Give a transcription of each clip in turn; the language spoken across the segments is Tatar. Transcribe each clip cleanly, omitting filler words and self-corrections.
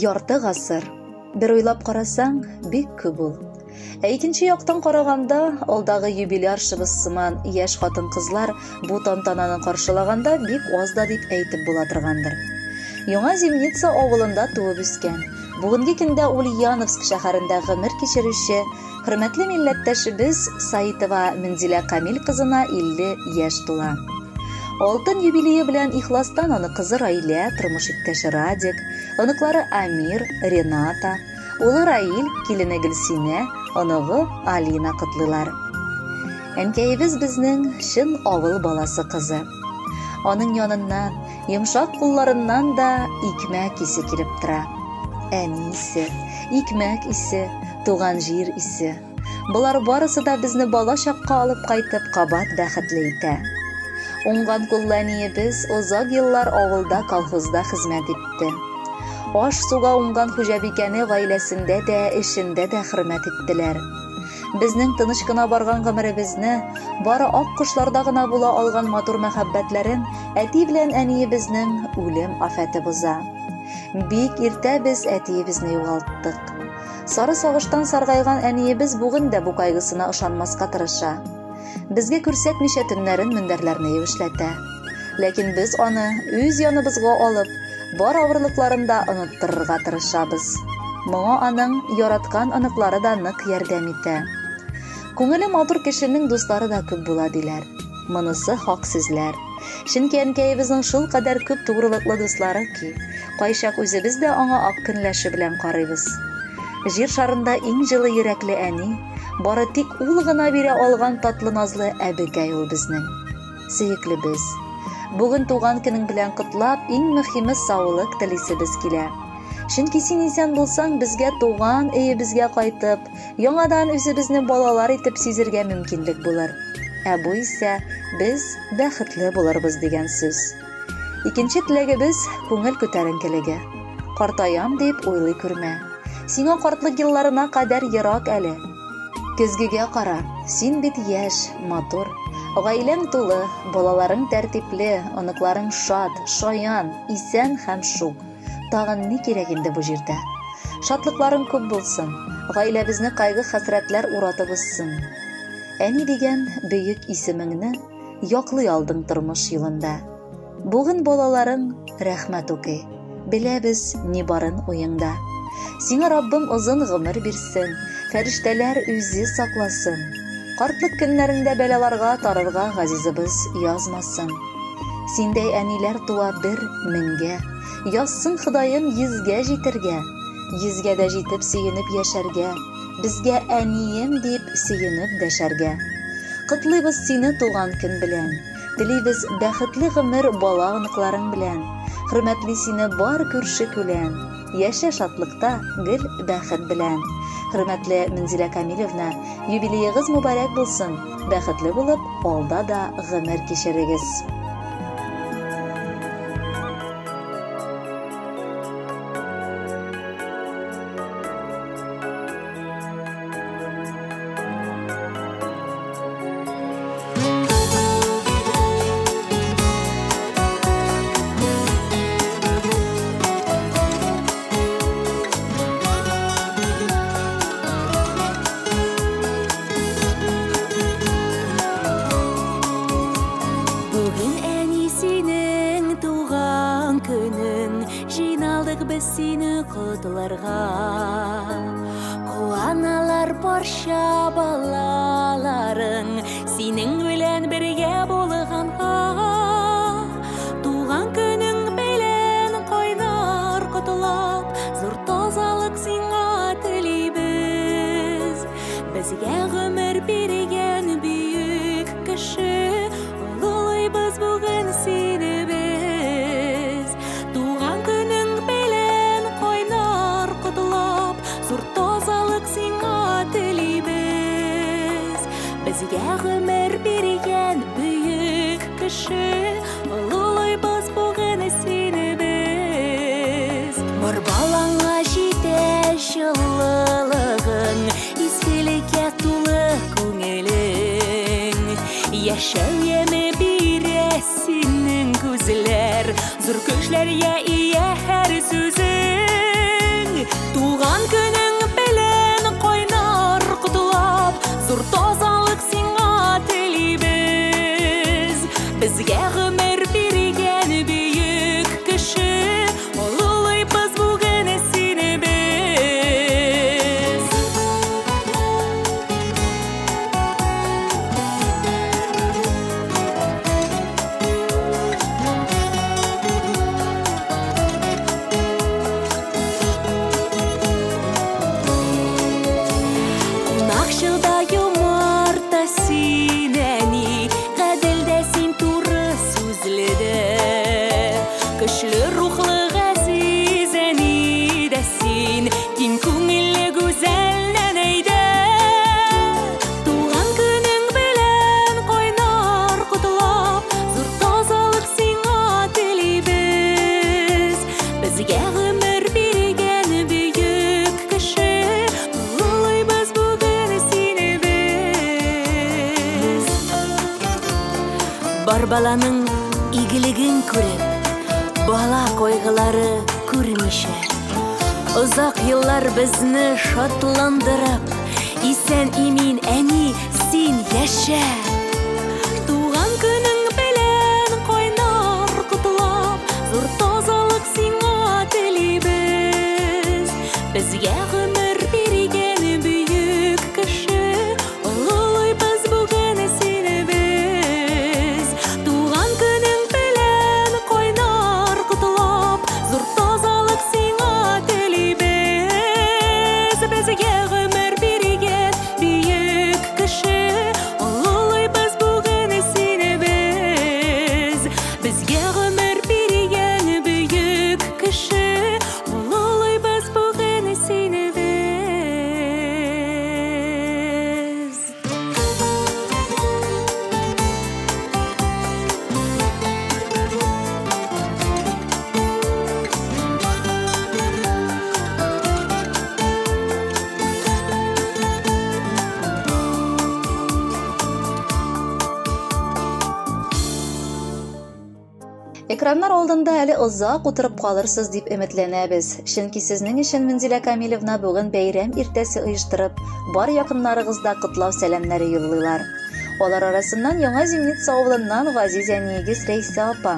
Ярты гасыр. Бер уйлап карасаң, бик күп ул. Ә икенче яктан караганда, алдагы юбиляршыбыз сыман яшь хатын-кызлар бу тантананы каршылаганда бик аз да дип әйтеп була торгандыр. Яңа Зимница авылында туып үскән, бүгенге көндә Ульяновск шәһәрендә гомер кичерүче хөрмәтле милләттәшебез Саитова Мензилә Камил кызына 50 яшь тула. Алтын юбилее белән ихластан аны кызы Раилә, тормыш иптәше Радик, оныклары Амир, Рената, улы Раил, килене Гөлсинә, оныгы Алина котлыйлар. Әнкәебез безнең чын авыл баласы кызы. Аның яныннан, йомшак кулларыннан да икмәк исе килеп тора. Әни исе, икмәк исе, туган җир исе. Болар барысы да безне бала чакка алып кайтып, кабат бәхетле итә. Уңган куллы әниебез озак еллар авылда колхозда хезмәт итте. Аш-суга уңган хуҗабикәне гаиләсендә дә, эшендә дә хөрмәт иттеләр. Безнең тыныч кына барган гомеребезне, бары ак кошларда гына була алган матур мәхәббәтләрен әти белән әниебезнең үлем афәте боза. Бик иртә без әтиебезне югалттык. Сары сагыштан саргайган әниебез бүген дә бу кайгысына ышанмаска тырыша. Безгә күрсәтмичә төннәрен мендәрләрне юешләтә. Ләкин без аны үз яныбызга алып, бар авырлыкларын да оныттырырга тырышабыз. Моңа аның яраткан оныклары да нык ярдәм итә. Күңеле матур кешенең дуслары да күп була диләр. Монысы хак сүзләр. Чөнки әнкәебезнең шулкадәр күп тугрылыклы дуслары ки, кайчак үзебез дә аңа ак көнләшү белән карыйбыз. Җир шарында иң җылы йөрәкле әни, бары тик ул гына бирә алган татлы назлы әбекәй ул безнең. Сөеклебез. Бүген туган көнең белән котлап, иң мөһиме саулык телисебез килә. Чөнки син исән булсаң, безгә туган өебезгә кайтып, яңадан үзебезне балалар итеп сизергә мөмкинлек булыр. Ә бу исә без бәхетле булырбыз дигән сүз. Икенче теләгебез күңел күтәренкелеге. Картаям дип уйлый күрмә. Сиңа картлык елларына кадәр ерак әле. Көзгегә кара, син бит яшь, матур. Гаиләң тулы, балаларың тәртипле, оныкларың шат, шаян, исән һәм шук. Тагын ни кирәк инде бу җирдә? Шатлыкларың күп булсын, гаиләбезне кайгы-хәсрәтләр уратып узсын. Әни дигән бөек исемеңне яклый алдың тормыш юлында. Бүген балаларың рәхмәт укый. Беләбез ни барын уеңда. Сиңа Раббым озын гомер бирсен, фәрештәләр үзе сакласын. Картлык көннәреңдә бәлаларга тарырга газизыбыз язмасын. Синдәй әниләр туа бер меңгә. Язсын Ходаем йөзгә җитергә. Йөзгә дә җитеп сөенеп яшәргә. Безгә әнием дип сөенеп дәшәргә. Котлыйбыз сине туган көн белән. Телибез бәхетле гомер бала оныкларың белән. Хөрмәтли сине бар күрше күлән. Яшә шатлыкта, гел бәхет белән. Хөрмәтле Мензилә Камилевна, юбилеегыз мөбарәк булсын. Бәхетле булып, алда да гомер кичерегез. Бүген әни синең туган көнең, җыйналдык без сине котларга. Куаналар барча балаларың, синең белән бергә булганга. Туган көнең белән кайнар котлап, зур тазалык сиңа телибез. Безгә гомер биргән бөек кеше, олылыйбыз бүген сине без. Туган көнең белән кайнар котлап, зур тазалык сиңа телибез. Безгә гомер биргән бөек кеше, олылыйбыз бүген сине без. Бар балаңа җитә җылылыгың, изгелеккә тулы күңелең. Яшәү яме бирә синең күзләр, зур көчләргә ия һәр сүзең. Туган көнең белән кайнар котлап, зур тазалык сиңа телибез. Безгә гомер биргән бөек кеше, олылыйбыз бүген сине без. Кунакчыл да юмарт та син, әни, гадел дә син, туры сүзле дә. Көчле рухлы газиз әни дә син, киң күңелле гүзәл нәнәй дә. Туган көнең белән кайнар котлап, зур тазалык сиңа телибез. Безгә гомер биргән бөек кеше, олылыйбыз бүген сине без. Бар баланың игелеген күреп, бала кайгылары күрмичә, озак еллар безне шатландырып, исән имин әни син яшә. Туган көнең белән кайнар котлап, зур тазалык сиңа телибез. Безгә гомер биргән бөек кеше, олылыйбыз бүген сине без. Туган көнең белән кайнар котлап, зур тазалык сиңа телибез. Безгә гомер биргән бөек кеше, олылыйбыз бүген сине без. Безгә гомер биргән бөек кеше, олылыйбыз бүген сине без. Экраннар алдында әле озак утырып калырсыз дип өметләнәбез. Чөнки сезнең өчен Мензилә Камилевна бүген бәйрәм иртәсе оештырып, бар якыннарыгызда котлау сәламнәре юллыйлар. Алар арасыннан Яңа Зимница авылыннан газиз әниегез Рәйсә апа.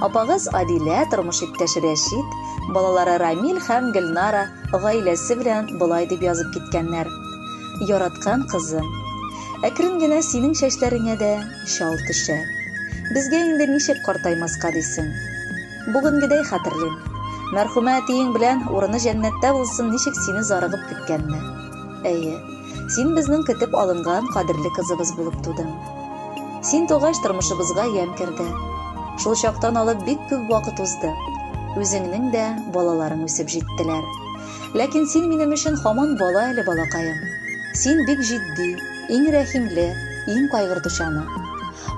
Апагыз Адилә, тормыш иптәше Рәшит, балалары Рамил һәм Гөлнара гаиләсе белән болай дип язып киткәннәр. Яраткан кызым, әкрен генә синең чәчләреңә дә чал төшә. Безгә инде ничек картаймаска дисең? Бүгенгедәй хәтерлим. Мәрхүмә әтиең белән урыны җәннәттә булсын, ничек сине зарыгып көткәнне. Әйе, син безнең көтеп алынган кадерле кызыбыз булып тудың. Син тугач тормышыбызга ямь керде. Шул чактан алып бик күп вакыт узды. Үзеңнең дә балаларың үсеп җиттеләр. Ләкин син минем өчен һаман бала әле, балакаем. Син бик җитди, иң рәхимле, иң кайгыртучаны.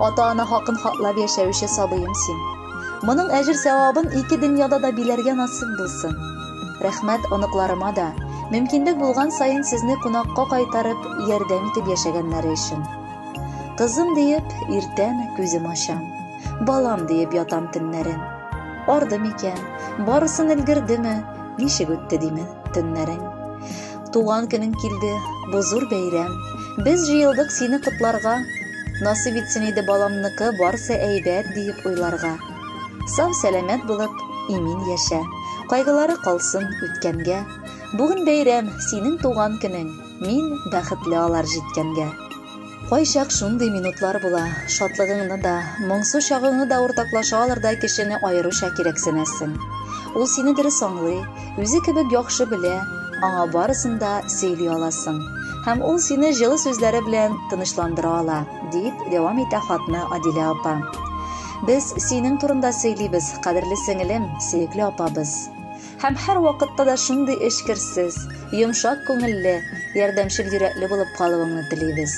Ата-ана хакын хаклап яшәүче сабыем син. Моның әҗер сәвабын ике дөньяда да биләргә насыйп булсын. Рәхмәт оныкларыма да, мөмкинлек булган саен сезне кунакка кайтарып, ярдәм итеп яшәгәннәре өчен. Кызым диеп иртән күзем ачам, балам диеп ятам төннәрен. Арды микән, барысын өлгердеме, ничек үтте диме төннәрең. Туган көнең килде, бу зур бәйрәм. Без җыелдык сине котларга. Насыйп итсен иде баламныкы барсы әйбәт диеп уйларга. Сау сәламәт булып, имин яшә. Кайгылары калсын үткәнгә. Бүген бәйрәм, синең туган көнең. Мин бәхетле алар җиткәнгә. Кайчак шундый минутлар була, шатлыгыңны да, моңсу чагыңны да уртаклаша алырдай кешене аеруча кирәксенәсең. Ул сине дөрес аңлый, үзе кебек яхшы белә, аңа барысын да сөйли аласың. Һәм ул сине җылы сүзләре белән тынычландыра ала, дип дәвам итә хатны Адилә апа. Без синең турында сөйлибез, кадерле сеңелем, сөекле апабыз. Һәм һәр вакытта да шундый эчкерсез, йомшак күңелле, ярдәмчел йөрәкле булып калуыңны телибез.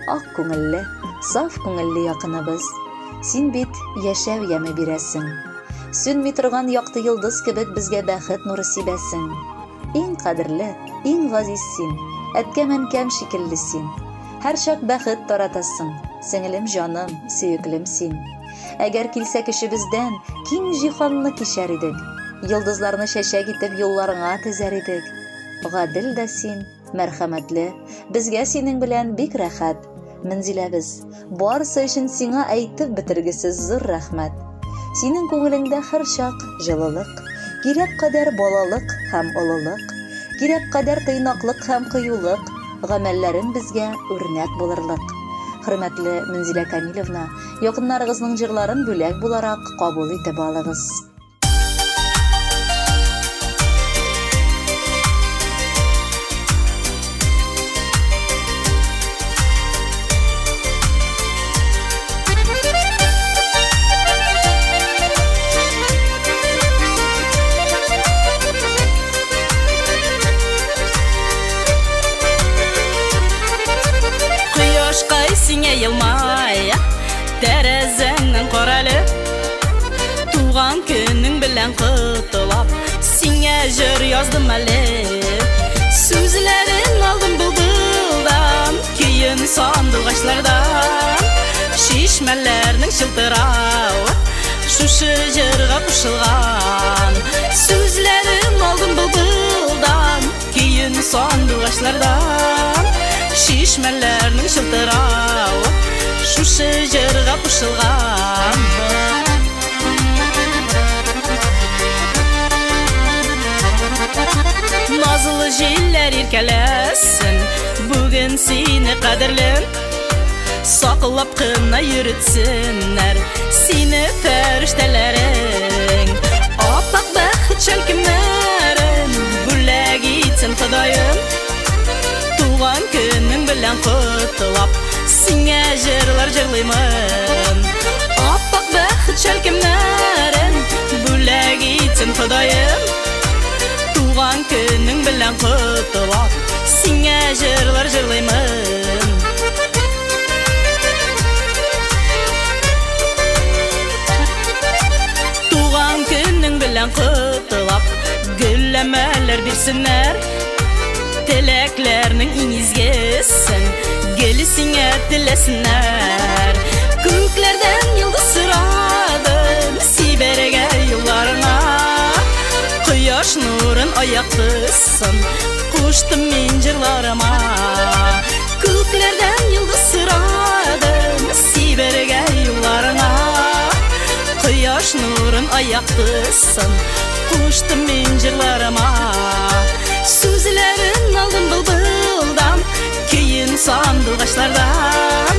Ак күңелле, саф күңелле якыныбыз. Син бит яшәү яме бирәсең. Сүнми торган якты йолдыз кебек безгә бәхет нуры сибәсең. Иң кадерле, иң газиз син, әткәм-әнкәм шикелле син. Һәрчак бәхет таратасың, сеңелем җаным, сөеклем син. Әгәр килсә көчебездән, киң җиһанны кичәр идек. Йолдызларны чәчәк итеп юлларыңа тезәр идек. Гадел дә син, мәрхәмәтле. Безгә синең белән бик рәхәт. Мензиләбез, барысы өчен сиңа әйтеп бетергесез зур рәхмәт. Синең күңелеңдә һәрчак җылылык, кирәк кадәр балалык һәм олылык, кирәк кадәр тыйнаклык һәм кыюлык, гамәлләрең безгә үрнәк булырлык. Хөрмәтле Мензилә Камилевна, якыннарыгызның җырларын бүләк буларак кабул итеп алыгыз. Кояшкай сиңа елмая, тәрәзәңнән карале. Туган көнең белән котлап, сиңа җыр яздым әле. Сүзләрен алдым былбылдан, көен сандугачлардан. Чишмәләрнең чылтыравы шушы җырга кушылган. Сүзләрен алдым былбылдан, көен сандугачлардан. Чишмәләрнең чылтыравы шушы җырга кушылган. Назлы җилләр иркәләсен, бүген сине кадерлем. Саклап кына йөртсеннәр сине фәрештәләрең. Аппак бәхет шәлкемнәрен бүләк итсен Ходаем. Туган көнең белән котлап, сиңа җырлар җырлыймын. Аппак бәхет шәлкемнәрен бүләк итсен Ходаем. Туган көнең белән котлап, сиңа җырлар җырлыймын. Туган көнең белән котлап, гөлләмәләр бирсеннәр. Теләкләрнең иң изгесен гел сиңа теләсеннәр. Күкләрдән йолдыз сорадым, сибәргә юлларыңа. Кояш нурын аяктысын, куштым мин җырларыма. Күкләрдән йолдыз сорадым, сибәргә юлларыңа. Кояш нурын аяктысын, куштым мин җырларыма. Сүзләрен алдым былбылдан, көен сандугачлардан.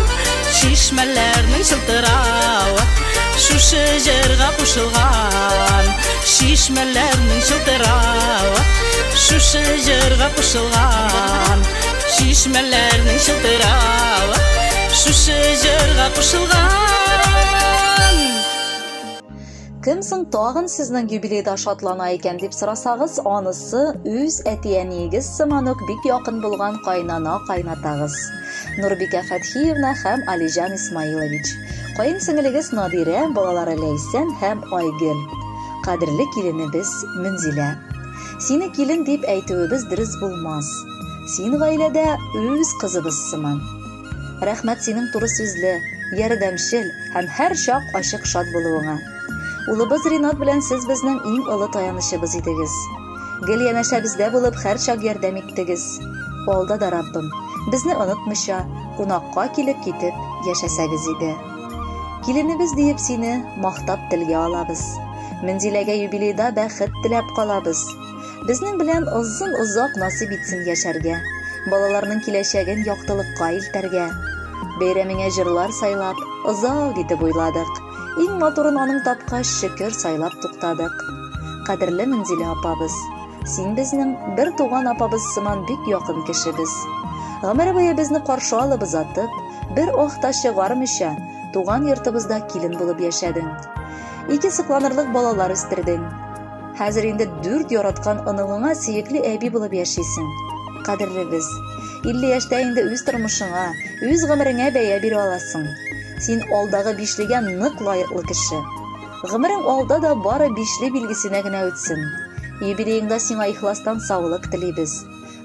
Чишмәләрнең чылтыравы шушы җырга кушылган. Чишмәләрнең чылтыравы шушы җырга кушылган. Чишмәләрнең чылтыравы шушы җырга кушылган. Кем соң тагын сезнең юбилейда шатлана икән дип сорасагыз, анысы үз әти-әниегез сыман ук бик якын булган кайнана кайнатагыз. Нурбикә Фәтхиевна һәм Алиҗан Исмаилович. Каен сеңелегез Надирә, балалары Ләйсән һәм Айгөл. Кадерле киленебез Мөнзилә. Сине килен дип әйтүебез дөрес булмас. Син гаиләдә үз кызыбыз сыман. Рәхмәт синең туры сүзле, ярдәмчел һәм һәр чак ачык шат булуыңа. Улыбыз Ринат белән сез безнең иң олы таянычыбыз идегез. Гел янәшәбездә булып һәр чак ярдәм иттегез. Алда да Раббым, безне онытмыйча, кунакка килеп китеп яшәсәгез иде. Киленебез диеп сине мактап телгә алабыз. Мензиләгә юбилейда бәхет теләп калабыз. Безнең белән озын-озак насыйп итсен яшәргә, балаларның киләчәген яктылыкка илтәргә. Бәйрәмеңә җырлар сайлап, озак итеп уйладык. Иң матурын аның тапкач, шөкер сайлап туктадык. Кадерле Мензилә апабыз, син безнең бер туган апабыз сыман бик якын кешебез. Гомере буе безне каршы алып озатып, бер ох та чыгармыйча, туган йортыбызда килен булып яшәдең. Ике сокланырлык балалар үстердең. Хәзер инде дүрт яраткан оныгыңа сөекле әби булып яшисең. Кадерлебез, 50 яшьтә инде үз тормышыңа, үз гомереңә бәя бирә аласың. Син алдагы бишлегә нык лаеклы кеше. Гомерең алда да бары бишле билгесенә генә үтсен. Юбилееңда сиңа ихластан саулык телибез.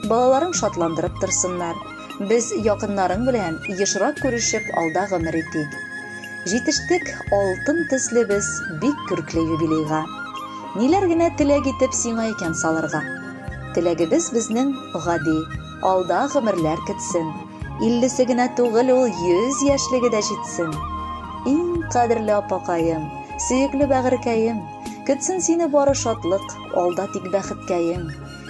Балаларың шатландырып торсыннар. Без якыннарың белән ешрак күрешеп алда гомер итик. Җитештек алтын төсле без бик күркле юбилейга. Ниләр генә теләк итеп сиңа икән салырга? Теләгебез безнең гади, алда гомерләр көтсен. Иллесе генә түгел ул, 100 яшьлеге дә җитсен. Иң кадерле апакаем, сөекле бәгырькәем, көтсен сине бары шатлык, алда тик бәхеткәем.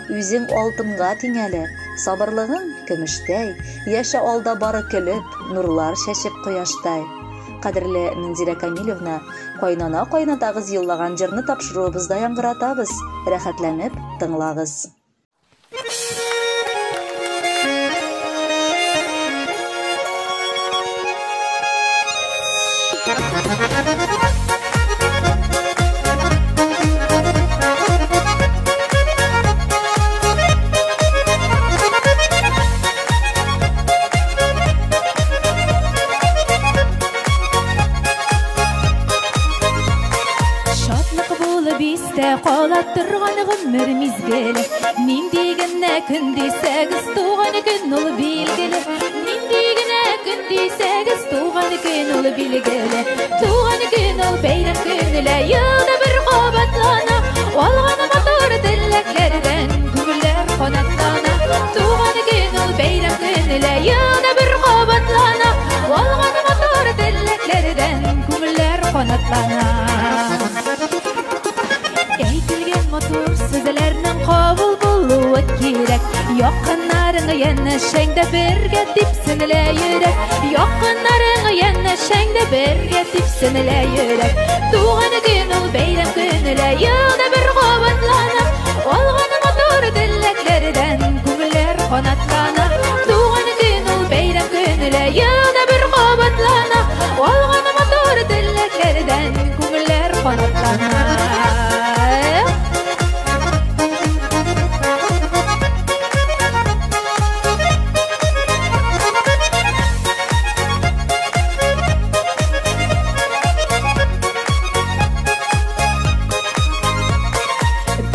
Үзең алтынга тиңәле, сабырлыгың көмештәй, яшә алда бары көлеп, нурлар чәчеп кояштай. Кадерле Минзилә Камилевна, кайнана кайнатагыз юллаган җырны тапшыруыбызда яңгыратабыз. Рәхәтләнеп тыңлагыз. Шатлык булып истә кала торган гомер мизгеле. Нинди генә көн дисәгез, туган көн ул билгеле. Нинди генә көн дисәгез, туган көн ул билгеле. Туган көн ул бәйрәм көне лә, елда бер кабатлана. Алган матур теләкләрдән күңелләр канатлана. Туган көн ул бәйрәм көне лә, елда бер кабатлана. Алган матур теләкләрдән күңелләр канатлана. Әйтелгән матур сүзләрнең кабул булуы кирәк. Якыннарың янәшәңдә бергә типсен лә йөрәк. Якыннарың янәшәңдә бергә типсен лә йөрәк. Туган көн ул бәйрәм көне лә, елда бер кабатлана. Алган матур теләкләрдән күңелләр канатлана. Туган көн ул бәйрәм көне лә, елда бер кабатлана. Алган матур теләкләрдән күңелләр канатлана.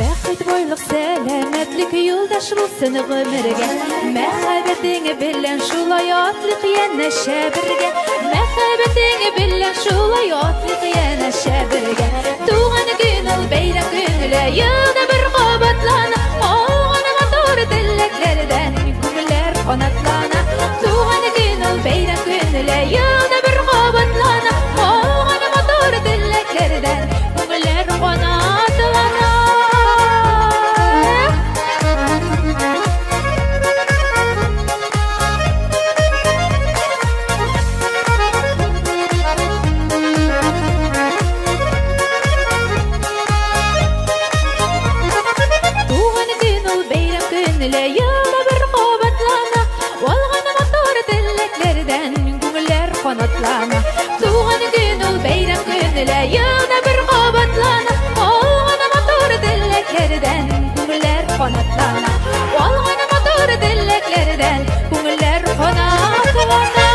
Бәхет, байлык, сәламәтлек юлдаш булсын гомергә. Мәхәббәтең белән шулай атлык янәшә бергә. Мәхәббәтең белән шулай атлык янәшә бергә. Туган көн ул бәйрәм көне лә, елда бер кабатлана. Алган матур теләкләрдән күңелләр канатлана. Туган көн ул бәйрәм көне лә, елда бер кабатлана. Алган матур теләкләрдән күңелләр канатлана. Туган көн ул бәйрәм көне лә, елда бер кабатлана. Алган матур теләкләрдән күңелләр канатлана. Туган көн ул бәйрәм көне лә, елда бер кабатлана. Алган матур теләкләрдән күңелләр канатлана. Алган матур теләкләрдән күңелләр канатлана.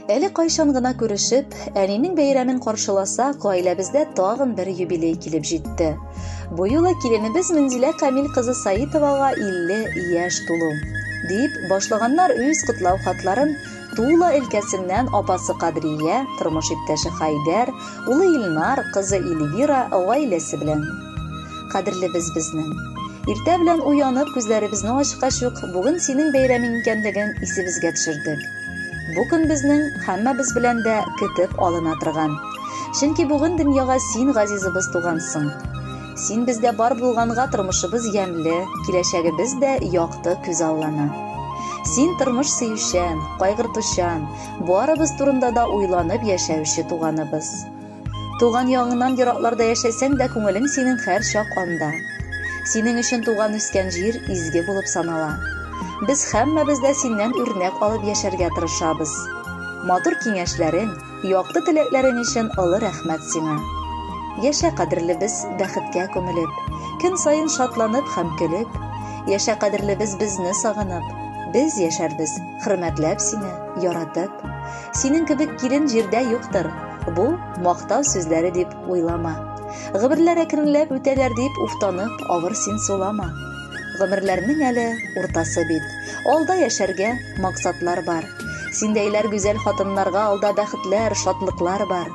Әле кайчан гына күрешеп, әнинең бәйрәмен каршыласак, гаиләбездә тагын бер юбилей килеп җитте. Бу юлы киленебез Минзилә Камил кызы Саитовага 50 яшь тулу. Дип башлаганнар үз котлау хатларын Тула өлкәсеннән апасы Кадрия, тормыш иптәше Хайдәр, улы Илнар, кызы Эльвира гаиләсе белән. Кадерлебез безнең. Иртә белән уянып, күзләребезне ачкач ук, бүген синең бәйрәмең икәнлеген исебезгә төшердек. Бу көн безнең һәммәбез белән дә көтеп алына торган. Чөнки бүген дөньяга син, газизыбыз, тугансың. Син бездә бар булганга тормышыбыз ямьле, киләчәгебез дә якты күзаллана. Син тормыш сөючән, кайгыртучан, барыбыз турында да уйланып яшәүче туганыбыз. Туган ягыңнан еракларда яшәсәң дә күңелең синең һәр чак анда. Синең өчен туган үскән җир изге булып санала. Без һәммәбез дә синнән үрнәк алып яшәргә тырышабыз. Матур киңәшләрең, якты теләкләрең өчен олы рәхмәт сиңа. Яшә, кадерлебез, бәхеткә күмелеп, көн саен шатланып һәм көлеп. Яшә, кадерлебез, безне сагынып. Без яшәрбез, хөрмәтләп сине, яратып. Синең кебек килен җирдә юктыр. Бу мактау сүзләре дип уйлама. Гомерләр әкренләп үтәләр дип уфтанып, авыр син сулама. Гомерләрнең әле уртасы бит. Алда яшәргә максатлар бар. Синдәйләр гүзәл хатыннарга алда бәхетләр, шатлыклар бар.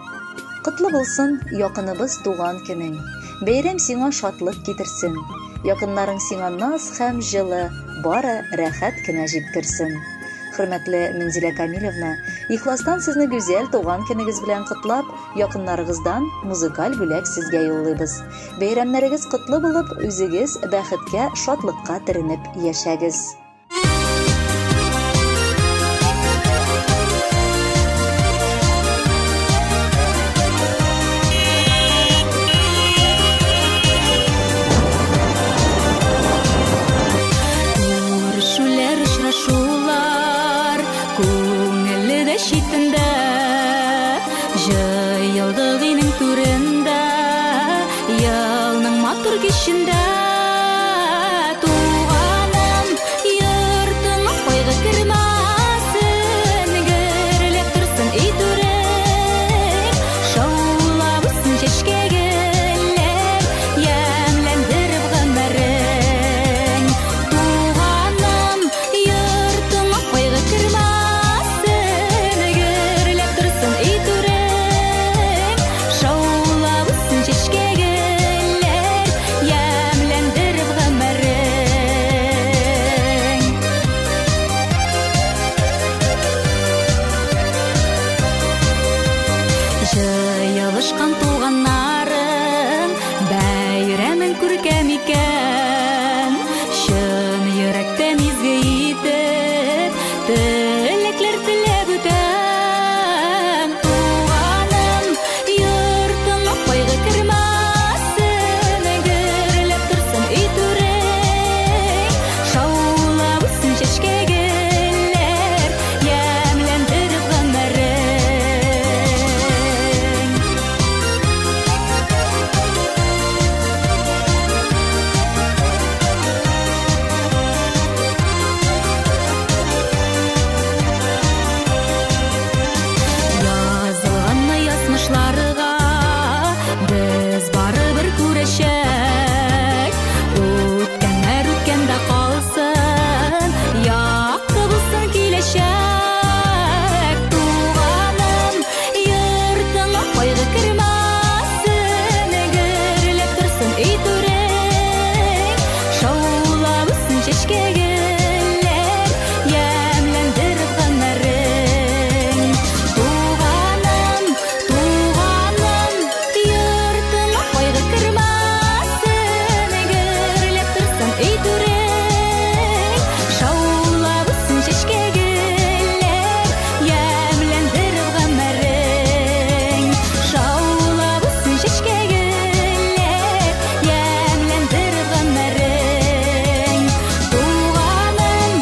Котлы булсын, якыныбыз туган көнең. Бәйрәм сиңа шатлык китерсен. Якыннарың сиңа наз һәм җылы, бары рәхәт кенә җиткерсен. Хөрмәтле Мензилә Камилевна, ихластан сезне гүзәл туган көнегез белән котлап, якыннарыгыздан музыкаль бүләк сезгә юллыйбыз. Бәйрәмнәрегез котлы булып, үзегез бәхеткә, шатлыкка төренеп яшәгез. Күрешүләр, очрашулар күңелле дә читендә, җыелдык өйнең түрендә, елның матур кичендә. Туганым, йортыңа кайгы кермәсен, гөрләп торсын өй түрең, шаулап үссен чәчкә гөлләр, ямьләндереп гомерең. Туганым, йортыңа кайгы кермәсен, гөрләп торсын өй түрең, шаулап үссен чәчкә гөлләр, ямьләндереп гомерең. Җыелышкан туганнарың, бәйрәмең күркәм икән. Чын йөрәктән изге итеп, теләкләр теләп үтәм. Туганым, йортыңа кайгы кермәсен, гөрләп торсын өй түрең, шаулап үссен чәчкә гөлләр, ямьләндереп гомерең. Язылганны язмышларга без барыбер күрәчәк. Үткәннәр үткәндә калсын, якты булсын киләчәк. Туганым, йортыңа кайгы кермәсен, гөрләп торсын өй түрең, шаулап үссен чәчкә гөлләр, ямьләндереп гомерең. Туганым, туганым, йортыңа кайгы кермәсен, гөрләп торсын өй түрең, шаулап үссен чәчкә гөлләр, ямьләндереп гомерең. Шаулап үссен чәчкә гөлләр, ямьләндереп гомерең. Туганым,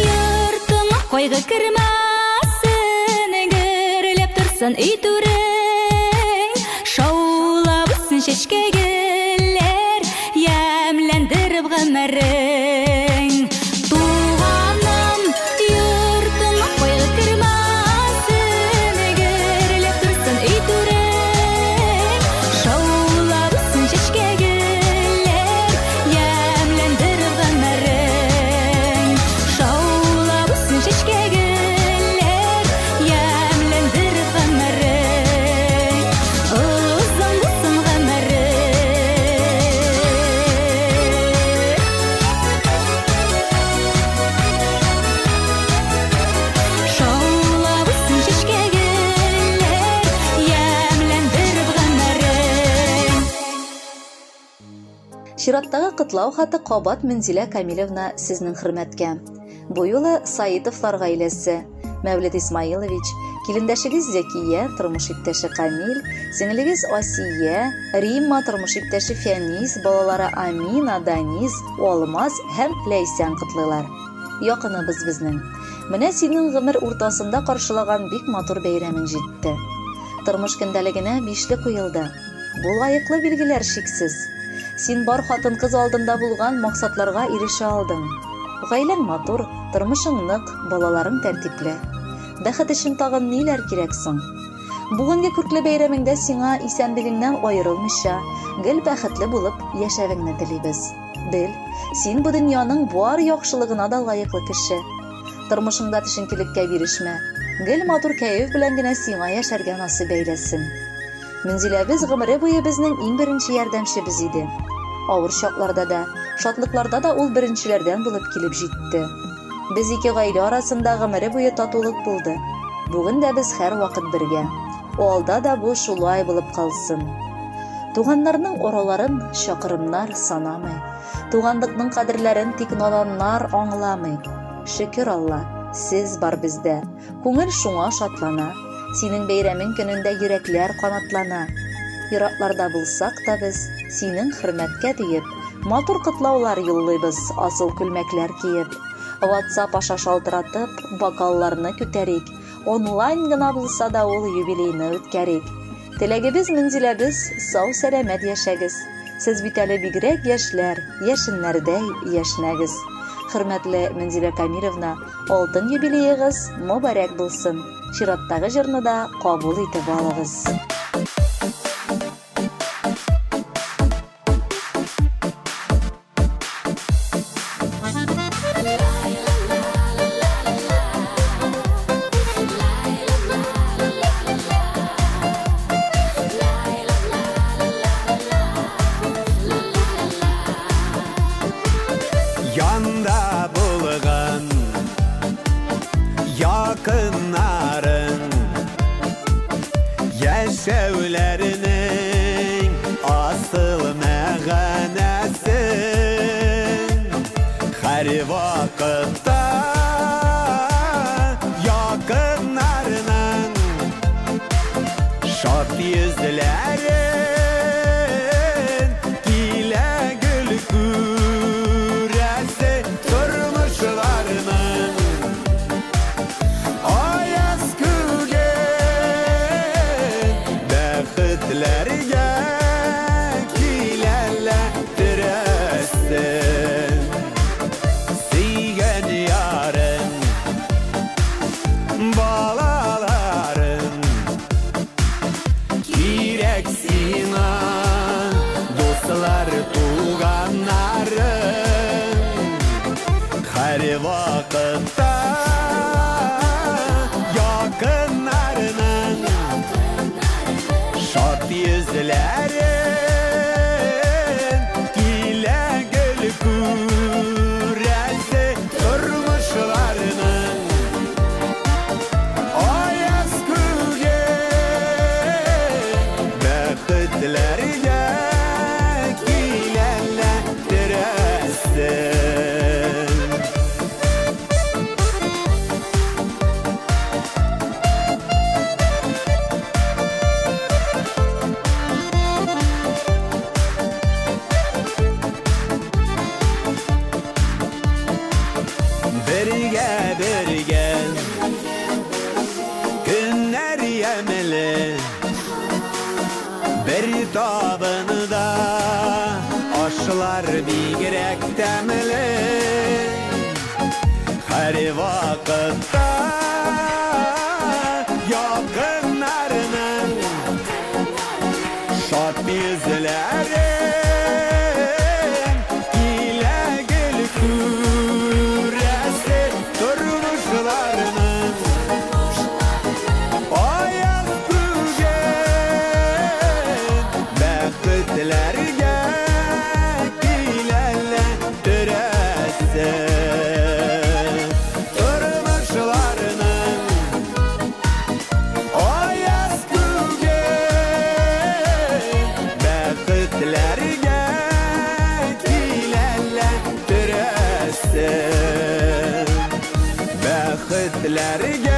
йортыңа кайгы кермәсен, гөрләп торсын өй түрең, шаулап үссен чәчкә гөлләр, ямьләндереп гомерең. Туганым, йортыңа кайгы кермәсен, гөрләп торсын өй түрең, шаулап үссен чәчкә гөлләр, ямьләндереп гомерең. Шаулап үссен чәчкә гөлләр, ямьләндереп гомерең. Озын булсын гомерең. Шаулап үссен чәчкә гөлләр, ямьләндереп гомерең. Чираттагы котлау хаты кабат Мензилә Камилевна сезнең хөрмәткә. Бу юлы Саитовлар гаиләсе, Мәүлет Исмаилович, килендәшегез Зәкия, тормыш иптәше Камил, сеңлегез Асия, Римма, тормыш иптәше Фәнис, балалары Амина, Данис, Алмаз һәм Ләйсән котлыйлар. Якыныбыз безнең. Менә синең гомер уртасында каршылаган бик матур бәйрәмең җитте. Тормыш көндәлегенә бишле куелды. Бу лаеклы билгеләр шиксез. Син бар хатын-кыз алдында булган максатларга ирешә алдың. Гаиләң матур, тормышың нык, балаларың тәртипле. Бәхет өчен тагын ниләр кирәк соң? Бүгенге күркле бәйрәмеңдә сиңа исәнлегеңнән аерылмыйча, гел бәхетле булып яшәвеңне телибез. Бел, син бу дөньяның бар яхшылыгына да лаеклы кеше. Тормышыңда төшенкелеккә бирешмә. Гел матур кәеф белән генә сиңа яшәргә насыйп әйләсен. Мөнзиләбез гомере буе безнең иң беренче ярдәмчебез иде. Авыр чакларда да, шатлыкларда да ул беренчеләрдән булып килеп җитте. Без ике гаилә арасында гомере буе татулык булды. Бүген дә без һәрвакыт бергә. Алда да бу шулай булып калсын. Туганнарның араларын чакрымнар санамый. Туганлыкның кадерләрен тик наданнар аңламый. Шөкер Алла, сез бар бездә. Күңел шуңа шатлана. Синең бәйрәмең көнендә йөрәкләр канатлана. Еракларда булсак та без, синең хөрмәткә диеп, матур котлаулар юллыйбыз, асыл күлмәкләр киеп. WhatsApp аша шалтыратып, бокалларны күтәрик. Онлайн гына булса да ул юбилейны үткәрик. Теләгебез, Мөнзиләбез, сау-сәламәт яшәгез. Сез бит әле бигрәк яшьләр, яшеннәрдәй яшьнәгез. Хөрмәтле Мөнзилә Камилевна, алтын юбилеегыз мөбарәк булсын. Чираттагы җырны да кабул итеп алыгыз. Yanda bulgan yakınların Yaşevlerinin asıl meğanesi Her vakitte yakınlarının Şad yüzlerin Kile gül küresi turmuşlarının Ayaz küge Bəxtlərgə kilərlə Сөйгән ярың, балаларың Кирәк сиңа, дуслар, туганнарың Һәр вакытта якыннарының Шат йөзләрен килә гел күрәсе тормышларының Аяз күге бәхетләргә киләләттерәсе. Бергә бергә көннәр ямьле, бер табында ашлар бигрәк тәмле. Һәр вакытта якыннарның шат йөзләрен килә гел күрәсе тормышларының Аяз күге бәхетләргә киләләттерәсе тормышларының Аяз күге бәхетләргә киләләттерәсе Бәхетләргә